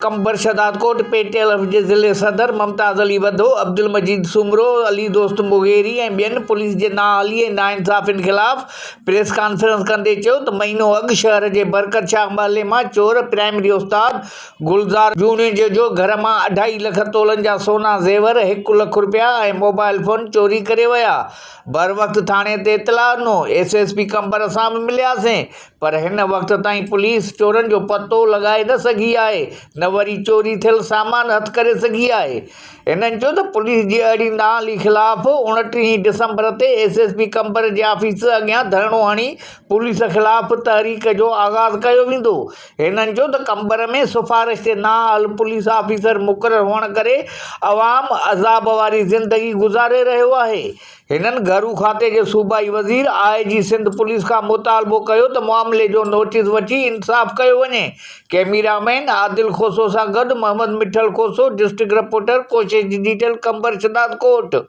Qambar Shahdadkot, P T L F جي ضلعي صدر ممتاز علي وڌو، عبدالمجيد سومرو، علي دوست مغيري ۽ ٻين پوليس جي نااهلي ۽ ناانصافين خلاف پريس ڪانفرنس ڪندي چيو ته مهينو اڳ شهر جي برڪت شاهه محلي مان چور پرائمري استاد گلزار جوڻيجو جو گهر مان اڍائي لک تولن جا سونا زيور، هڪ لک رپيا ۽ موبائل فون چوري ڪري ويا، بروقت ٿاڻي تي اطلاع ڏنو، ايس ايس پي قمبر سان به ملياسين پر هن وقت تائين پوليس چورن جو پتو لڳائي نه سگهي آهي نه وري چوري ٿيل سامان هٿ ڪري سگهي آهي. هنن چيو ته پوليس جي اهڙي نااهلي خلاف اڻٽيهين ڊسمبر تي ايس ايس پي قمبر جي آفيس اڳيان ڌرڻو هڻي پوليس خلاف تحريڪ جو آغاز ڪيو ويندو. هنن چيو ته قمبر ۾ سفارش تي نااهل پوليس آفيسر مقرر هئڻ ڪري عوام عذاب واري زندگي گذاري رهيو آهي. هنن گهرو کاتي جي صوبائي وزير، آء جي سنڌ پوليس کان مطالبو ڪيو ته معاملي جو نوٽيس وٺي انصاف ڪيو وڃي. ڪئميرا مين عادل کوسو سان گڏ Muhammad Mithal Khoso, district reporter, Koshish digital, Qambar Shahdadkot.